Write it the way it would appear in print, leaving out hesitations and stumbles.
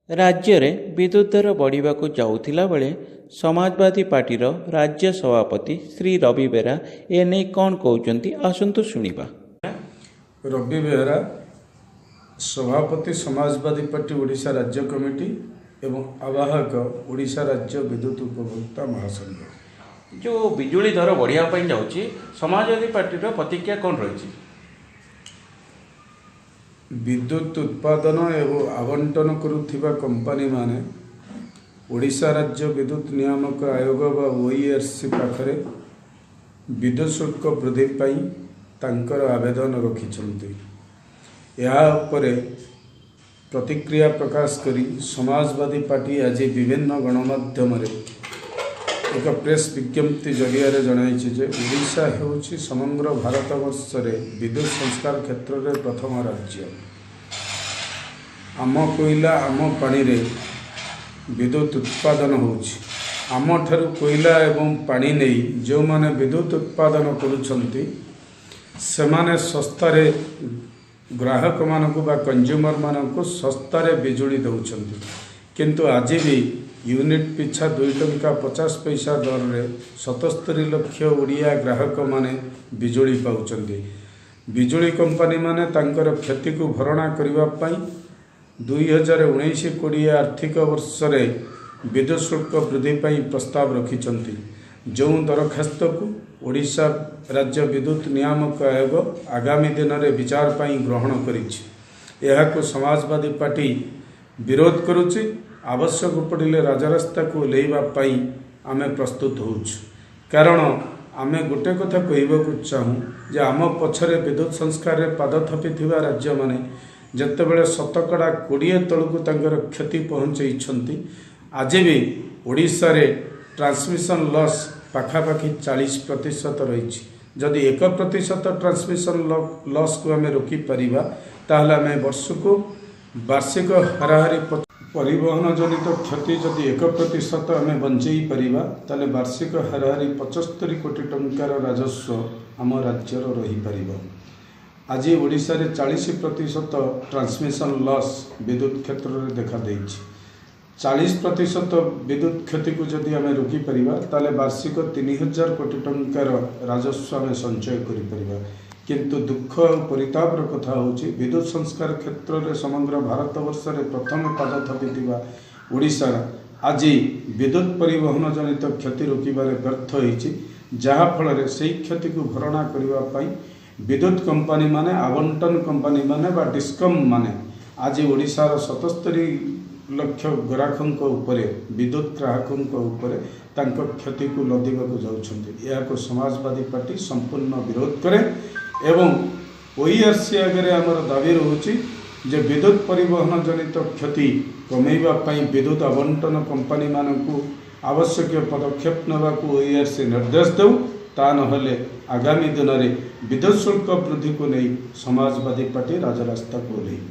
ରାଜ୍ୟରେ ବିଦ୍ୟୁତ ଦର ବଢ଼ିବାକୁ ଯାଉଥିଲା ବେଳେ ସମାଜବାଦୀ ପାର୍ଟିର ରାଜ୍ୟ ସଭାପତି ଶ୍ରୀ ରବି ବେହେରା ଏ ନେଇ କ'ଣ କହୁଛନ୍ତି, ଆସନ୍ତୁ ଶୁଣିବା। ରବି ବେହେରା, ସଭାପତି, ସମାଜବାଦୀ ପାର୍ଟି, ଓଡ଼ିଶା ରାଜ୍ୟ କମିଟି ଏବଂ ଆବାହକ, ଓଡ଼ିଶା ରାଜ୍ୟ ବିଦ୍ୟୁତ ଉପଭୋକ୍ତା ମହାସଂଘ। ଯେଉଁ ବିଜୁଳି ଦର ବଢ଼ିବା ପାଇଁ ଯାଉଛି, ସମାଜବାଦୀ ପାର୍ଟିର ପ୍ରତିକ୍ରିୟା କ'ଣ ରହିଛି? ବିଦ୍ୟୁତ ଉତ୍ପାଦନ ଏବଂ ଆବଣ୍ଟନ କରୁଥିବା କମ୍ପାନୀମାନେ ଓଡ଼ିଶା ରାଜ୍ୟ ବିଦ୍ୟୁତ ନିୟାମକ ଆୟୋଗ ବା ଓଇଆର୍ସି ପାଖରେ ବିଦ୍ୟୁତ ଶୁଳ୍କ ବୃଦ୍ଧି ପାଇଁ ତାଙ୍କର ଆବେଦନ ରଖିଛନ୍ତି। ଏହା ଉପରେ ପ୍ରତିକ୍ରିୟା ପ୍ରକାଶ କରି ସମାଜବାଦୀ ପାର୍ଟି ଆଜି ବିଭିନ୍ନ ଗଣମାଧ୍ୟମରେ ଏକ ପ୍ରେସ୍ ବିଜ୍ଞପ୍ତି ଜରିଆରେ ଜଣାଇଛି ଯେ ଓଡ଼ିଶା ହେଉଛି ସମଗ୍ର ଭାରତବର୍ଷରେ ବିଦ୍ୟୁତ ସଂସ୍କାର କ୍ଷେତ୍ରରେ ପ୍ରଥମ ରାଜ୍ୟ। ଆମ କୋଇଲା, ଆମ ପାଣିରେ ବିଦ୍ୟୁତ ଉତ୍ପାଦନ ହେଉଛି। ଆମଠାରୁ କୋଇଲା ଏବଂ ପାଣି ନେଇ ଯେଉଁମାନେ ବିଦ୍ୟୁତ ଉତ୍ପାଦନ କରୁଛନ୍ତି, ସେମାନେ ଶସ୍ତାରେ ଗ୍ରାହକମାନଙ୍କୁ ବା କଞ୍ଜ୍ୟୁମରମାନଙ୍କୁ ଶସ୍ତାରେ ବିଜୁଳି ଦେଉଛନ୍ତି। କିନ୍ତୁ ଆଜି ବି ୟୁନିଟ୍ ପିଛା 2 ଟଙ୍କା 50 ପଇସା ଦରରେ 77 ଲକ୍ଷ ଓଡ଼ିଆ ଗ୍ରାହକମାନେ ବିଜୁଳି ପାଉଛନ୍ତି। ବିଜୁଳି କମ୍ପାନୀମାନେ ତାଙ୍କର କ୍ଷତିକୁ ଭରଣା କରିବା ପାଇଁ 2019-20 ଆର୍ଥିକ ବର୍ଷରେ ବିଦ୍ୟୁତ ଶୁଳ୍କ ବୃଦ୍ଧି ପାଇଁ ପ୍ରସ୍ତାବ ରଖିଛନ୍ତି, ଯେଉଁ ଦରଖାସ୍ତକୁ ଓଡ଼ିଶା ରାଜ୍ୟ ବିଦ୍ୟୁତ ନିୟାମକ ଆୟୋଗ ଆଗାମୀ ଦିନରେ ବିଚାର ପାଇଁ ଗ୍ରହଣ କରିଛି। ଏହାକୁ ସମାଜବାଦୀ ପାର୍ଟି ବିରୋଧ କରୁଛି। ଆବଶ୍ୟକ ପଡ଼ିଲେ ରାଜରାସ୍ତାକୁ ଓହ୍ଲାଇବା ପାଇଁ ଆମେ ପ୍ରସ୍ତୁତ ହେଉଛୁ। କାରଣ ଆମେ ଗୋଟେ କଥା କହିବାକୁ ଚାହୁଁ ଯେ ଆମ ପଛରେ ବିଦ୍ୟୁତ ସଂସ୍କାରରେ ପାଦ ଥାପିଥିବା ରାଜ୍ୟମାନେ ଯେତେବେଳେ 20% ତଳକୁ ତାଙ୍କର କ୍ଷତି ପହଞ୍ଚେଇଛନ୍ତି, ଆଜି ବି ଓଡ଼ିଶାରେ ଟ୍ରାନ୍ସମିସନ୍ ଲସ୍ ପାଖାପାଖି 40% ରହିଛି। ଯଦି 1% ଟ୍ରାନ୍ସମିସନ୍ ଲସ୍କୁ ଆମେ ରୋକିପାରିବା, ତାହେଲେ ଆମେ ବର୍ଷକୁ ବାର୍ଷିକ ହାରାହାରି ପରିବହନ ଜନିତ କ୍ଷତି ଯଦି 1% ଆମେ ବଞ୍ଚେଇ ପାରିବା, ତାହେଲେ ବାର୍ଷିକ ହାରାହାରି 75 କୋଟି ଟଙ୍କାର ରାଜସ୍ୱ ଆମ ରାଜ୍ୟର ରହିପାରିବ। ଆଜି ଓଡ଼ିଶାରେ 40% ଟ୍ରାନ୍ସମିସନ୍ ଲସ୍ ବିଦ୍ୟୁତ କ୍ଷେତ୍ରରେ ଦେଖାଦେଇଛି। 40% ବିଦ୍ୟୁତ କ୍ଷତିକୁ ଯଦି ଆମେ ରୋକିପାରିବା, ତାହେଲେ ବାର୍ଷିକ 3000 କୋଟି ଟଙ୍କାର ରାଜସ୍ୱ ଆମେ ସଞ୍ଚୟ କରିପାରିବା। କିନ୍ତୁ ଦୁଃଖ ଆଉ ପରିତାପର କଥା ହେଉଛି, ବିଦ୍ୟୁତ ସଂସ୍କାର କ୍ଷେତ୍ରରେ ସମଗ୍ର ଭାରତବର୍ଷରେ ପ୍ରଥମ ପାଦ ଥାପିଥିବା ଓଡ଼ିଶାର ଆଜି ବିଦ୍ୟୁତ ପରିବହନ ଜନିତ କ୍ଷତି ରୋକିବାରେ ବ୍ୟର୍ଥ ହୋଇଛି, ଯାହାଫଳରେ ସେଇ କ୍ଷତିକୁ ଭରଣା କରିବା ପାଇଁ ବିଦ୍ୟୁତ କମ୍ପାନୀମାନେ, ଆବଣ୍ଟନ କମ୍ପାନୀମାନେ ବା ଡିସ୍କମ୍ ମାନେ ଆଜି ଓଡ଼ିଶାର 77 ଲକ୍ଷ ଗ୍ରାହକଙ୍କ ଉପରେ, ବିଦ୍ୟୁତ ଗ୍ରାହକଙ୍କ ଉପରେ ତାଙ୍କ କ୍ଷତିକୁ ଲଦିବାକୁ ଯାଉଛନ୍ତି। ଏହାକୁ ସମାଜବାଦୀ ପାର୍ଟି ସମ୍ପୂର୍ଣ୍ଣ ବିରୋଧ କରେ ଏବଂ ଓଇଆର୍ସି ଆଗରେ ଆମର ଦାବି ରହୁଛି ଯେ ବିଦ୍ୟୁତ ପରିବହନ ଜନିତ କ୍ଷତି କମେଇବା ପାଇଁ ବିଦ୍ୟୁତ ଆବଣ୍ଟନ କମ୍ପାନୀମାନଙ୍କୁ ଆବଶ୍ୟକୀୟ ପଦକ୍ଷେପ ନେବାକୁ ଓଇଆର୍ସି ନିର୍ଦ୍ଦେଶ ଦେଉ। ତା ନହେଲେ ଆଗାମୀ ଦିନରେ ବିଦ୍ୟୁତ ଶୁଳ୍କ ବୃଦ୍ଧିକୁ ନେଇ ସମାଜବାଦୀ ପାର୍ଟି ରାଜରାସ୍ତାକୁ ଓହ୍ଲେଇବ।